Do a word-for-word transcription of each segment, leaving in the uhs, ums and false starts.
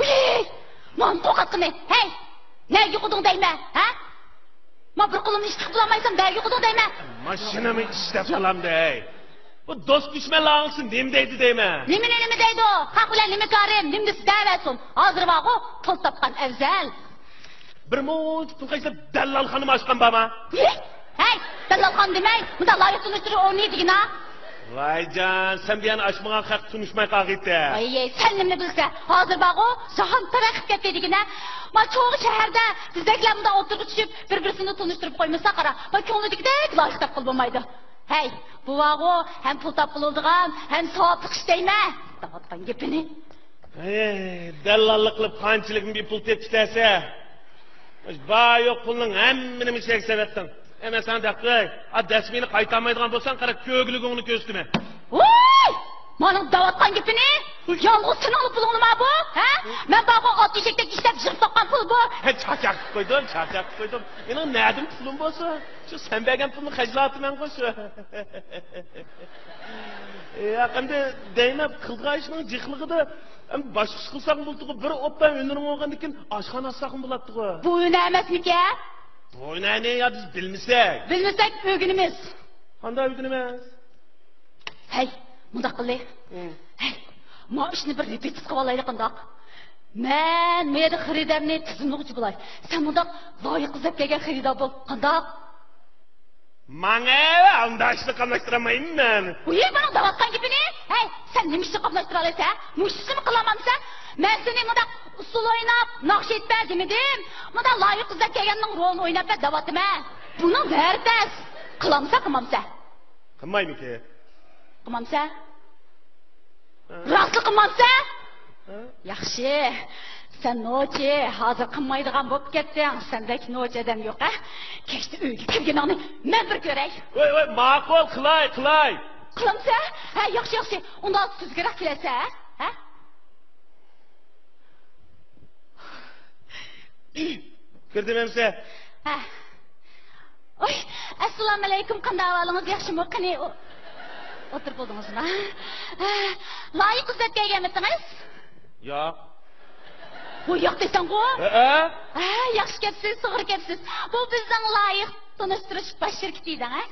ۋۇي! ماڭا قورقاتقىنى، ھەي! نەگە يوقىدىڭ دەيمەن، ھە؟ ما بىر قولۇمنى ئىش تۇتۇپ بولالمايسام، نەگە يوقىدىڭ دەيمەن. ماشىنىمۇ ئىشلەپ قىلامدۇ، ھەي! بۇ دوست دۈشمەنلەر ئاڭلىسۇن، نېمە دەيدۇ دەيمەن. نېمىنى نېمە دەيدۇ؟ خەق بىلەن نېمە كارىم، نېمە دېسە دەۋەرسۇن. ھازىر بارغۇ، پۇل تاپقان ئەۋزەل. بىر مۇنچە پۇل خەجلەپ دەللالخانىمۇ ئاچقان بارما؟ ھەي، دەللالخانا دېمەي، مۇنداق لايىق تونۇشتۇرۇش ئورنى دېگىنە. ۋايجان، سەن بۇ يەرنى ئاچمىغان خەق تونۇشماي قالغىيتتى. ۋاي، سەن نېمىنى بىلىسەن؟ ھازىر بارغۇ، جاھان تەرەققىي قىلىپ كەتتى دېگىنە. ما چوڭ شەھەردە بىزدەكلەر مۇنداق ئوتتۇرىغا چۈشۈپ، بىر-بىرسىنى تونۇشتۇرۇپ قويمىسا قارا، ما كۆڭلىدىكىدەك لايىق تاپقىلى بولمايدۇ. ھەي، بۇ بارغۇ، ھەم پۇل تاپقىلى بولىدىغان، ھەم ساۋابلىق ئىش دەيمەن. دەۋاتقان گېپىنى. ھەي، دەللاللىق قىلىپ قانچىلىكمۇ بىر پۇل تېپىپ كېتەرسەن. بار يوق پۇلنىڭ ھەممىنى مۇشۇ يەرگە سېلىۋەتتىڭ. ئەمەسە دەپ قوي. ئا، دەسمىنى قايتارمايدىغان بولساڭ، قارا، كۆرگۈلۈكۈڭنى كۆرسىتىمەن. ۋوي! مانىڭ دەۋاتقان گېپىنى. يالغۇز سېنىڭلا پۇلۇڭلىما بۇ، ھە؟ مەن بارغۇ ئات ئېشەكتەك ئىشلەپ يىغىپ تاپقان پۇل بۇ. ھە، چاقچاق قىلىپ قويدۇم، چاقچاق قىلىپ قويدۇم. مېنىڭ نەدىن پۇلۇم بولسا، شۇ سەن بەرگەن پۇلنى خەجلەۋاتىمەنغۇ شۇ. ياق، ئەمدى دەيمەن، قىلغان ئىشنىڭ جىقلىقىدا، ئەمدى باشقا ئىش قىلساڭ بولىدىغۇ، بىر ئوبدان ھۈنىرىڭ بولغاندىن كېيىن ئاشخانا ئاچساقمۇ بولاتتىغۇ. بۇ ھۈنەر ئەمەسمىكەن؟ بۇ ھۈنەرنى يا بىز بىلمىسەك. بىلمىسەك ئۆگىنىمىز. قانداق ئۆگىنىمىز؟ ھەي، مۇنداق قىلى. ھە. ھەي، ما ئىشنى بىر رېپېتىتسىيە قىلىۋالايلى، قانداق؟ مەن مۇ يەردە خېرىدارنى تىزىملىغۇچى بولاي. سەن مۇنداق لايىق ئىزدەپ كەلگەن خېرىدار بول، قانداق؟ ماڭا ئۇنداق ئىشنى قاملاشتۇرالمايمەن مەن. ئۇيى، بۇنىڭ دەۋاتقان گېپىنى. ھەي، سەن نېمە ئىشنى قاملاشتۇرالايسەن، ھە؟ مۇشۇ ئىشنىمۇ قىلالمامسەن؟ مەن سېنى مۇنداق ئۇسسۇل ئويناپ، ناخشا ئېيتىپ بەر دېمىدىم. مۇنداق لايىق ئىزدەپ كەلگەننىڭ رولىنى ئويناپ بەر دەۋاتىمەن. بۇنىڭ بەرى تەس. قىلامسەن، قىلمامسەن؟ قىلمايمىكى؟ قىلمامسەن؟ ھە؟ راستلا قىلمامسەن؟ ھە؟ ياخشى. سەن نوچى، ھازىر قىلمايدىغان بولۇپ كەتتىڭ. سەندەك نوچى ئادەم يوق، ھە؟ كەچتە ئۆيگە كىرگىنىڭنى مەن بىر كۆرەي. ۋاي، ۋاي، ماقۇل، قىلاي، قىلاي. قىلامسەن؟ ھە، ياخشى، ياخشى. ئۇنداق تۈزگىرەك كېلەسەن، ھە؟ ھە؟ كىردىم ئەمسە. ھە. ئوي، ئەسسالامۇئەلەيكۇم، قانداق ئەھۋالىڭىز، ياخشىمۇ؟ قېنى، ئو-، ئولتۇرۇپ بولدىڭىزمۇ؟ ھە، لايىق ئىزدەپ كەلگەنمىتىڭىز؟ ياق. بۇ ياق دېسەڭغۇ؟ ھەئە. ھە، ياخشى كەپسىز، توغرا كەپسىز. بۇ بىزنىڭ لايىق تونۇشتۇرۇش باش شىركىتى دەڭ، ھە؟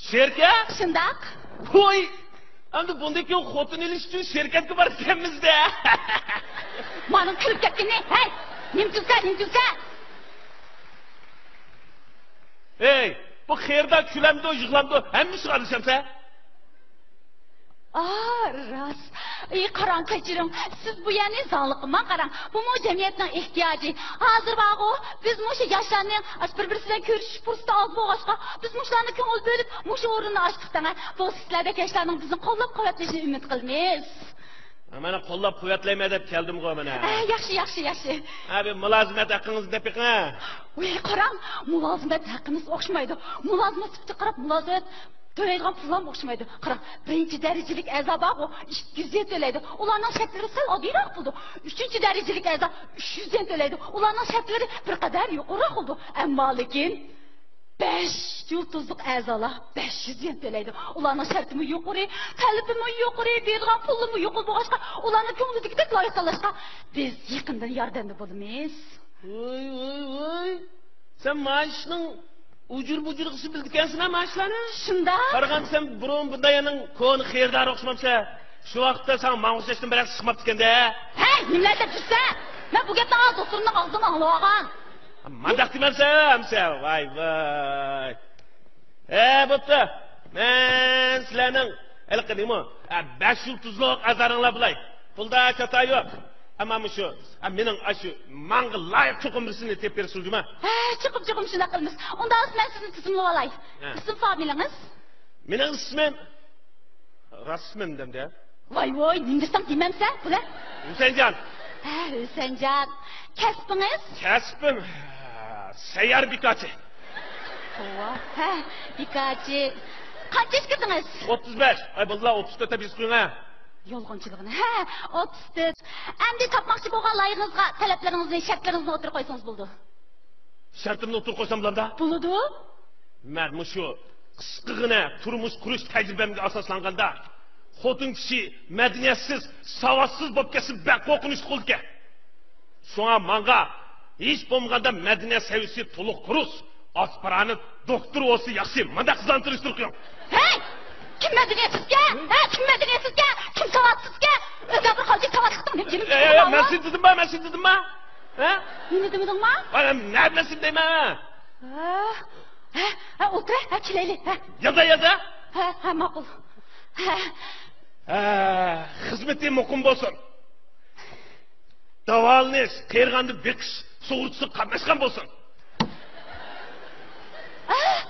شىركەت؟ شۇنداق. ۋوي! ئەمدى بۇندىن كېيىن خوتۇن ئېلىش ئۈچۈن شىركەتكە بارىدىكەنمىز-دە. مانا كۈلۈپ كەتكىنى، ھەي! نېمە كۈلسە، نېمە كۈلسە؟ ھەي، بۇ خېرىدار كۈلەمدۇ، يىغلامدۇ، ھەممە ئىشقا ئارىلىشامسەن. ئا، راست. ئى، قاراڭ، كەچۈرۈڭ. سىز بۇ يەرنى زاڭلىق قىلماڭ، قاراڭ. بۇمۇ جەمئىيەتنىڭ ئېھتىياجى. ھازىر بارغۇ، بىز مۇشۇ ياشلارنىڭ ئاشۇ بىر-بىرسى بىلەن كۆرۈشۈش پۇرسىتى ئاز بولغاچقا، بىز مۇشۇلارنى كۆڭۈل بۆلۈپ، مۇشۇ ئورۇننى ئاچتۇق دەڭە. بۇ سىلەردەك ياشلارنىڭ بىزنى قوللاپ-قۇۋۋەتلىشىنى ئۈمىد قىلىمىز. مانا قوللاپ-قۇۋۋەتلەيمەن دەپ كەلدىمغۇ مانا. ئە، ياخشى، ياخشى، ياخشى. ھە، بىر مۇلازىمەت ھەققىڭىزنى دەپ بېقىڭ. ۋاي، قاراڭ، مۇلازىمەت ھەققىمىز ئوخشىمايدۇ. مۇلازىمەت سۈپىتىگە قاراپ مۇلازىمەت تۆلەيدىغان پۇللارمۇ ئوخشىمايدۇ. قاراڭ، بىرىنچى دەرىجىلىك ئەزا بارغۇ، ئىككى يۈز يەن تۆلەيدۇ. ئۇلارنىڭ شەرتلىرى سەل ئاددىيراق بولىدۇ. ئۈچىنچى دەرىجىلىك ئەزا ئۈچ يۈز يەن تۆلەيدۇ. ئۇلارنىڭ شەرتلىرى بىر قەدەر يۇقىرىراق بولىدۇ. ئەمما لېكىن بەش يۇلتۇزلۇق ئەزالار بەش يۈز يەن تۆلەيدۇ. ئۇلارنىڭ شەرتىمۇ يۇقىرى، تەلىپىمۇ يۇقىرى، بېرىدىغان پۇلىمۇ يۇقىرى بولغاچقا، ئۇلارنىڭ كۆڭلىدىكىدەك لايىق تاللاشقا بىز يېقىندىن ياردەمدە بولىمىز. ۋوي، ۋوي، ۋوي! سەن مانا ئىشنىڭ ئۇجۇر-بۇجۇرىغىسى بىلىدىكەنسەن ھە مانا ئىشلارنى؟ شۇنداق. قارىغاندا سەن بۇرۇن بۇنداق يەرنىڭ كونا خېرىدارى ئوخشىمامسەن؟ شۇ ۋاقىتتا ساڭا ماڭا ئوخشاشتىن بىرەرسى چىقماپتىكەن-دە. ھەي، نېمىلەر دەپ يۈرسەن؟ مەن بۇ گەپنى ھازىر دوستۇمنىڭ ئاغزىدىن ئاڭلىۋالغان. مانداق دېمەمسەن، ئەمسە، ۋاي، ۋاي. ھە، بوپتۇ. مەن سىلەرنىڭ ھېلىقى نېمە، ھە، بەش يۇلتۇزلۇق ئەزالىرىڭلار بولاي. پۇلدا خاتا يوق. ئەمما مۇشۇ، ھە، مېنىڭ ئاشۇ ماڭا لايىق چوقۇم بىرسىنى تېپىپ بېرىسىلە جۇما. ھە، چوقۇم، چوقۇم شۇنداق قىلىمىز. ئۇنداق بولسا مەن سىزنى تىزىملىۋالاي. ھە. ئىسىم فامىلىڭىز؟ مېنىڭ ئىسمىم، راست ئىسمىم دەمدە. ۋاي ۋاي، نېمە دېسەڭ دېمەمسەن، بۇلە؟ ھۈسەنجان. ھە، ھۈسەنجان. كەسپىڭىز؟ كەسپىم، سەييار بىكارچى. توۋا، ھە، بىكارچى. قانچە ياشقا كىردىڭىز؟ ئوتتۇز بەش. ئاي، بالىلار، ئوتتۇز تۆت دەپ يېزىپ قويۇڭ، ھە. يالغانچىلىقىنى. ھە، ئوتتۇز تۆت. ئەمدى تاپماقچى بولغان لايىقىڭىزغا تەلەپلىرىڭىزنى، شەرتلىرىڭىزنى ئوتتۇرىغا قويسىڭىز بولىدۇ. شەرتىمنى ئوتتۇرىغا قويسام بولامدا؟ بولىدۇ. مەن مۇشۇ قىسقىغىنە تۇرمۇش قۇرۇش تەجرىبەمگە ئاساسلانغاندا، خوتۇن كىشى مەدەنىيەتسىز، ساۋاتسىز بولۇپ كەتسە بەك قورقۇنچلۇق بولىدىكەن. شۇڭا ماڭا ھېچ بولمىغاندا مەدەنىيەت سەۋىيەسى تولۇق تۇرۇس، ئاسپىرانت، دوكتور بولسا ياخشى، مانداق قىزلارنى تونۇشتۇرۇپ قويۇڭ. ھەي! كىم مەدەنىيەتسىزكەن؟ ھە، كىم مەدەنىيەتسىزكەن؟ كىم ساۋاتسىزكەن؟ ئۆزۈڭ بىر قانچە ساۋاتلىقتىڭ نېمە جىمىپ ھە، ھە، ھە، مەن سېنى دېدىمما، مەن سېنى دېدىمما؟ ھە؟ مېنى دېمىدىڭما؟ ھە، مەن، مەن سېنى دەيمەن. ھە، ھە، ھە، ئولتۇراي، ھە، كېلەيلى، ھە. يازا، يازا. ھە، ھە، ماقۇل. ھە. ھە، خىزمىتى مۇقىم بولسۇن. داۋالىنىش، قېرىغاندا بېقىش سۇغۇرتىسىغا قاتناشقان بولسۇن. ئاھ!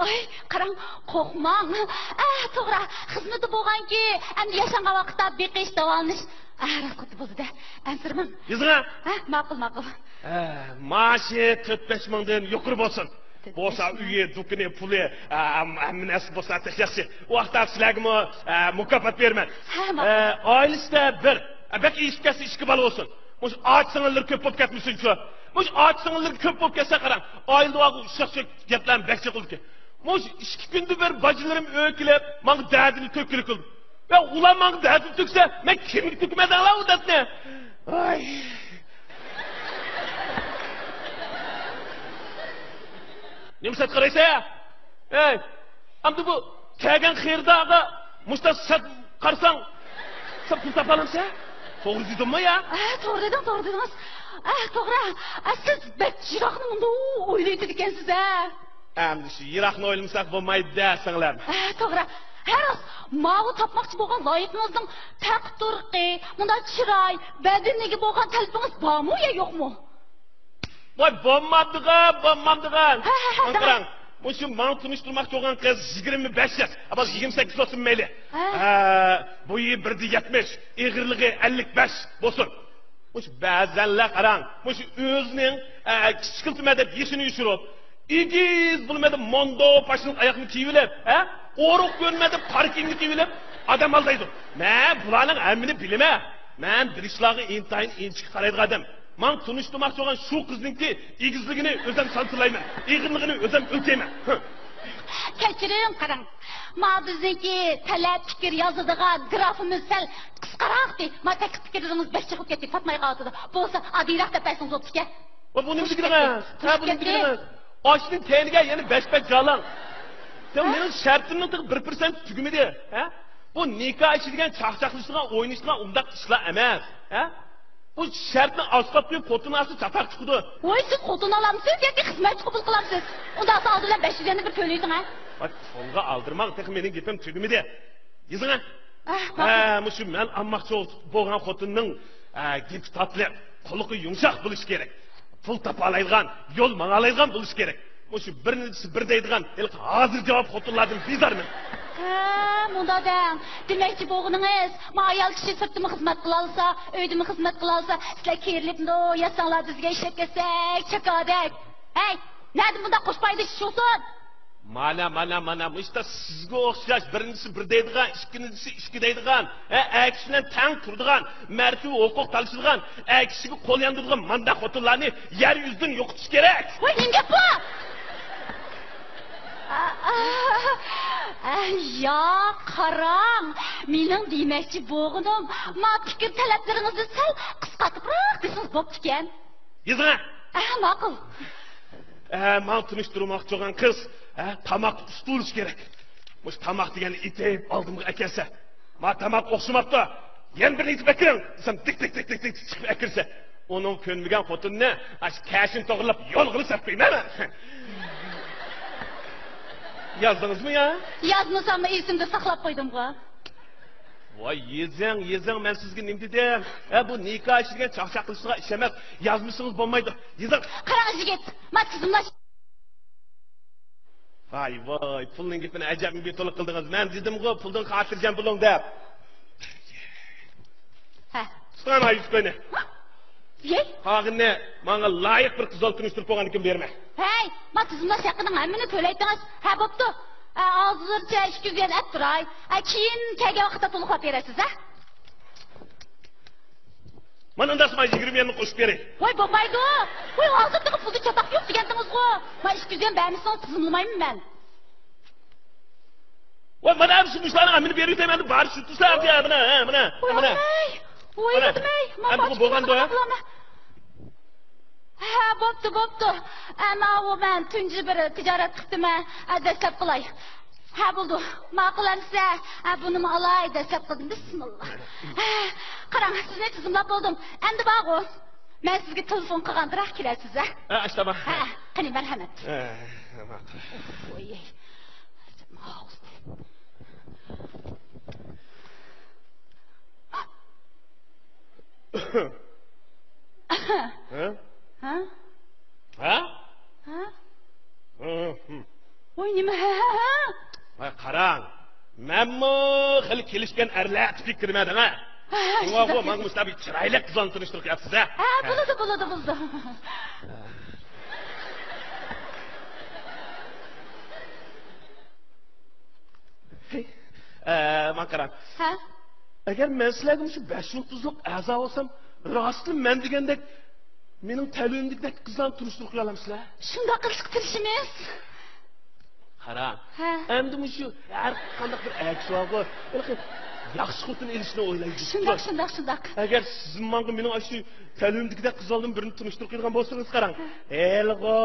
ئاي، قاراڭ، قورقماڭ. ئاھ، توغرا، خىزمىتى بولغانكى، ئەمدى ياشانغان ۋاقىتتا بېقىش، داۋالىنىش، ئاھ، راسخوتى بولدى-دە. ئەنسىرىمەڭ. يېزىڭە. ھە، ماقۇل، ماقۇل. ھە، مائاشى تۆت بەش مىڭدىن يۇقىرى بولسۇن. تۆت بەش مىڭ. بولسا ئۆيى، دۇكىنى، پۇلى، ئە، ھەم-، ھەممە نەرسە بولسا تېخى ياخشى. ئۇ ھەقتە سىلەرگىمۇ، ئە، مۇكاپات بېرىمەن. ھە، ماقۇل. ئە، ئائىلىسىدە بىر، ئە، بەك ئېشىپ كەتسە ئىككى بالا بولسۇن. مۇشۇ ئاچا-سىڭىللىرى كۆپ بولۇپ كەتمىسۇنچۇ. مۇشۇ ئاچا-سىڭىللىرى كۆپ بولۇپ كەتسە قاراڭ، ئائىلىدە بارغۇ ئۇششاق گەپلەرنى بەك جىق قىلىدىكەن. مۇشۇ ئىككى كۈندە بىر باجىلىرىم ئۆيگە كېلىپ، ماڭا دەردىنى تۆككىلى كېلىدۇ. ۋە ئۇلار ماڭا دەردىنى تۆكسە، مەن كىمگە تۆكىمەن دەڭلار ئۇ دەردنى؟ ۋاي. نېمە سەت قارايسەن؟ ھەي، ئەمدى بۇ كەلگەن خېرىدارغا مۇشۇنداق سەت قارىساڭ، سەن پۇل تاپالامسەن؟ توغرا دېدىممۇ يا؟ ئە، توغرا دېدىڭ، توغرا دېدىڭىز. ئە، توغرا. ئە، سىز بەك يىراقنى مۇنداق ئويلايدىكەنسىز، ھە؟ ئەمدى شۇ يىراقنى ئويلىمىساق بولمايدۇ-دە، سىڭلىم. ئە، توغرا. ھە، راست. ماۋۇ تاپماقچى بولغان لايىقىڭىزنىڭ تەقى-تۇرقى، مۇنداق چىراي، بەدىنىگە بولغان تەلىپىڭىز بارمۇ يا يوقمۇ؟ ۋاي، بولمامدىغان، بولمامدىغان. ھە، ھە، ھە، ماڭا دەڭ. قاراڭ، مۇشۇ ماڭا تونۇشتۇرماقچى بولغان قىز يىگىرمە بەش ياش. ئە، بولسا يىگىرمە سەككىز بولسۇن مەيلى. ھە. ھە، بويى بىر دە يەتمىش، ئېغىرلىقى ئەللىك بەش بولسۇن. مۇشۇ بەزەنلەر قاراڭ، مۇشۇ ئۆزىنىڭ، ئە، كىچىكلىتىمەن دەپ يېشىنى يوشۇرۇپ، ئېگىز بولىمەن دەپ موندو پاشنىلىق ئاياغنى كىيىۋېلىپ، ھە، ئورۇق كۆرۈنمەن دەپ قارا كىيىمنى كىيىۋېلىپ، ئادەم ئالدايدۇ. مەن بۇلارنىڭ ھەممىنى بىلىمەن. مەن بىر ئىشلارغا ئىنتايىن ئىنچىكە قارايدىغان ئادەم. ماڭا تونۇشتۇرماقچى بولغان شۇ قىزنىڭكى ئېگىزلىكىنى ئۆزۈم سانچىلايمەن، ئېغىرلىقىنى ئۆزۈم ئۆلچەيمەن. ھە. كەچۈرۈڭ، قاراڭ. ما بىزنىڭكى تەلەپ پىكىر يازىدىغان گرافىمىز سەل قىسقىراقتى. ما تەكلىپ پىكىرلىرىڭىز بەك چىقىپ كەتتى، پاتماي قالىۋاتىدۇ. بولسا ئاددىيراق دەپ بەرسىڭىز بوپتىكەن. ۋە بۇ نېمە دېگىنىڭ؟ ھە، بۇ نېمە دېگىنىڭ؟ ئاشنىڭ كەينىگە يەنە بەش پەت جالاڭ. سەن ھە؟ مېنىڭ شەرتىمنىڭ تېخى بىر پىرسەنت تۈگىمىدى. ھە؟ بۇ نىكاھ ئىچى دېگەن چاقچاقلىشىدىغان، ئوينىشىدىغان ئۇنداق ئىشلار ئەمەس. ھە؟ بۇ شەرتنى ئاسقاپ قويۇپ خوتۇن ئالسا چاتاق چىقىدۇ. ۋاي، سىز خوتۇن ئالامسىز ياكى خىزمەتچى قوبۇل قىلامسىز؟ ئۇنداق بولسا ئالدى بىلەن بەش يۈز يۈەننى بىر تۆلىۋېتىڭ ھە. ۋاي، پۇلغا ئالدىرماڭ، تېخى مېنىڭ گېپىم تۈگىمىدى. يېزىڭە. ئەھ، ھە، ماقۇل. مۇشۇ مەن ئالماقچى بولغان خوتۇننىڭ، ئە، گېپى تاتلىق، قۇلىقى يۇمشاق بولۇشى كېرەك. پۇل تاپالايدىغان، يول ماڭالايدىغان بولۇشى كېرەك. مۇشۇ بىرىنچىسى بىر دەيدىغان ھېلىقى ھازىر جاۋاب خوتۇنلاردىن بىزارمەن. ھە، مۇنداق دەڭ. دېمەكچى بولغىنىڭىز، ما ئايال كىشى سىرتتىمۇ خىزمەت قىلالىسا، ئۆيدىمۇ خىزمەت قىلالىسا، سىلەر كېرىلىپ مۇنداق ياتساڭلار بىزگە ئىشلەپ كەتسەك، چاكادەك. ھەي، نەدىن بۇنداق قوش پايدا ئىش بولسۇن؟ مانا، مانا، مانا، مۇشتا سىزگە ئوخشاش بىرىنچىسى بىر دەيدىغان، ئىككىنچىسى ئىككى دەيدىغان، ھە، ئەر كىشى بىلەن تەڭ تۇرىدىغان، مەرتىۋە ھوقۇق تالىشىدىغان، ئەر كىشىگە قول ياندۇرىدىغان مانداق خوتۇنلارنى يەر يۈزىدىن يوقىتىش كېرەك. ۋاي، نېمە گەپ بۇ؟ ئا، ئا، ئا، يا، قاراڭ، مېنىڭ دېمەكچى بولغىنىم، ما پىكىر تەلەپلىرىڭىزنى سەل قىسقارتىپراق دېسىڭىز بوپتىكەن. يېزىڭە! ئە، ماقۇل. ئە، ماڭا تونۇشتۇرماقچى بولغان قىز، ئە، تاماق ئۇستا بولۇشى كېرەك. مۇشۇ تاماق دېگەننى ئېتىپ ئالدىمغا ئەكەلسە، ما تاماق ئوخشىماپتۇ، يەنە بىرنى ئېتىپ ئەكىرىڭ دېسەم، دىك، دىك، دىك، دىك، دىك چىقىپ ئەكىرسە، ئۇنىڭ كۆنمىگەن خوتۇنىنى ئاشۇ كەشىنى توغرىلاپ يولغىلا سەپ قويىمەن. يازدىڭىزمۇ يا؟ يازمىساممۇ ئېسىمدە ساقلاپ قويدۇمغۇ. ۋاي، يېزىڭ، يېزىڭ، مەن سىزگە نېمە دېدىم؟ ھە، بۇ نىكاھ ئىشى دېگەن چاقچاق قىلىشىدىغان ئىش ئەمەس. يازمىسىڭىز بولمايدۇ. يېزىڭ. قاراڭ، يىگىت، ما تىزىملاش. ۋاي، ۋاي، پۇلنىڭ گېپىنى ئەجەبمۇ بىتۇلۇق قىلدىڭىز. مەن دېدىمغۇ، پۇلدىن خاتىرجەم بولۇڭ دەپ. ھە. تۇتۇڭ ھە يۈزۈكنى. ھە؟ يەي. قالغىنىنى ماڭا لايىق بىر قىز تونۇشتۇرۇپ بولغاندىن كېيىن بېرىمەن. ھەي، ما تىزىملاش ھەققىنىڭ ھەممىنى تۆلەيتتىڭىز. ھە، بوپتۇ. ئە، ھازىرچە ئىككى يۈز يۈەن ئەپ تۇراي. ئە، كېيىن كەلگەن ۋاقىتتا تولۇقلاپ بېرەرسىز، ھە؟ مانا ئۇنداق، مانا يىگىرمە يۈەننى قوشۇپ بېرەي. ۋاي، بولمايدۇ. ۋاي، ھازىرتىغا پۇلدا چاتاق يوق دېگەندىڭىزغۇ. مانا ئىككى يۈز يۈەن بەرمىسىڭىز تىزىملىمايمەن مەن. ۋاي، مانا ئەمدى شۇ مۇشۇلارنىڭ ھەممىنى بېرىۋېتەي مەن، بارى شۇ تۇرسا ئەمدى، ھە، مانا، ھە، مانا، ھە، مانا. ۋاي، ۋاي، مانا. ئەمدى بۇ بولغاندۇ، ھە؟ ھە، بوپتۇ، بوپتۇ. ئەمما ئۇ مەن تۇنجى بىر تىجارەت قىپتىمەن. ھە، دەسسەپ قىلاي. ھە، بولدى. ماقۇل ئەمسە. ھە، بۇنىمۇ ئالاي، دەسسەپ قىلدىم. بىسمىللا. ھە، قاراڭ، سىزنى تىزىملاپ بولدۇم. ئەمدى بارغۇ. مەن سىزگە تېلېفون قىلغاندىراق كېلەرسىز، ھە؟ ھە، ئاشتا بار. ھە، قېنى، مەرھەمەت. ھە، ماقۇل. ۋوي. ھە؟ ھە؟ ھە؟ ھە؟ ھە؟ ھە؟ ھە؟ ۋاي، نېمە؟ ھە، ھە، ھە؟ ۋاي، قاراڭ، مەنمۇ خېلى كېلىشكەن ئەرلەر تىپىگە كىرىمەن دەڭە. ھە، ھە، شۇڭا شۇنداق بۇ ماڭا مۇشۇنداق بىر چىرايلىق قىزلارنى تونۇشتۇرۇپ قوياپسىز، ھە؟ ھە، بولىدۇ، بولىدۇ، بولىدۇ. ئە، ماڭا قاراڭ. ھە؟ ئەگەر مەن سىلەرگە مۇشۇ بەش يۇلتۇزلۇق ئەزا بولسام، راستلا مەن دېگەندەك، مېنىڭ تەلىيىمدىكىدەك قىزلارنى تونۇشتۇرۇپ قويالامسىلەر؟ شۇنداق قىلىشقا تىرىشىمىز. قاراڭ. ھە. ئەمدى مۇشۇ ھەر قانداق بىر ئەر كىشى بارغۇ، ھېلىقى ياخشى خوتۇن ئېلىشنى ئويلايدۇ. شۇنداق، شۇنداق، شۇنداق. ئەگەر سىزمۇ ماڭا مېنىڭ ئاشۇ تەلىيىمدىكىدەك قىزلاردىن بىرىنى تونۇشتۇرۇپ قويىدىغان بولسىڭىز، قاراڭ. ھېلىغۇ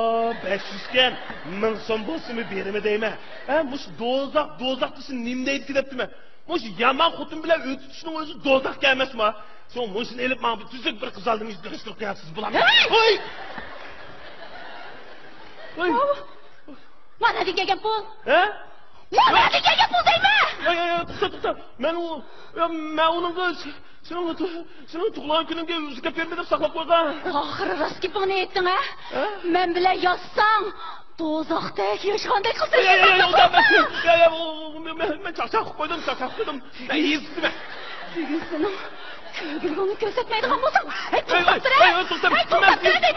بەش يۈزكەن، مىڭ سوم بولسىمۇ بېرىمەن دەيمەن. ھە، مۇشۇ دوزاخ، دوزاخ دېسە نېمە دەيدىكىن دەپتىمەن. مۇشۇ يامان خوتۇن بىلەن ئۆتۈشنىڭ ئۆزى دوزاخكەن ئەمەسمۇ؟ شۇڭا مۇشۇنى ئېلىپ ماڭا بىر تۈزۈك بىر قىزلاردىن يۈز كۆرۈشتۈرۈپ قويارسىز، بولامدۇ؟ ھەي! ھوي! ھوي! مانا نەدىن كەلگەن پۇل؟ ھە؟ مانا نەدىن كەلگەن پۇل دەيمەن! يا، يا، يا، توختا، توختا. مەن ئۇ، يا، مەن ئۇنىڭغا، سېنىڭ، سېنىڭ تۇغۇلغان كۈنۈڭگە زۇكەپ بېرىمەن دەپ ساقلاپ قويغان. ئاخىرى راست گېپىڭنى ئېيتتىڭ، ھە؟ ھە؟ مەن بىلەن ياتساڭ، دوزاختەك ياشىغاندەك قىلسا. يا، يا، يا، يا، يا، يا، ئۇ، مەن، مەن، مەن چاقچاق قىلىپ قويدۇم، چاقچاق قىلىپ قويدۇم. مەن يېزىپتىمەن. بۈگۈن سېنىڭ كۆرگۈلۈكۈڭنى كۆرسەتمەيدىغان بولساڭ، ھەي، توختاپ تۇر، ھەي، توختاپ تۇر، ھەي، توختاپ تۇر.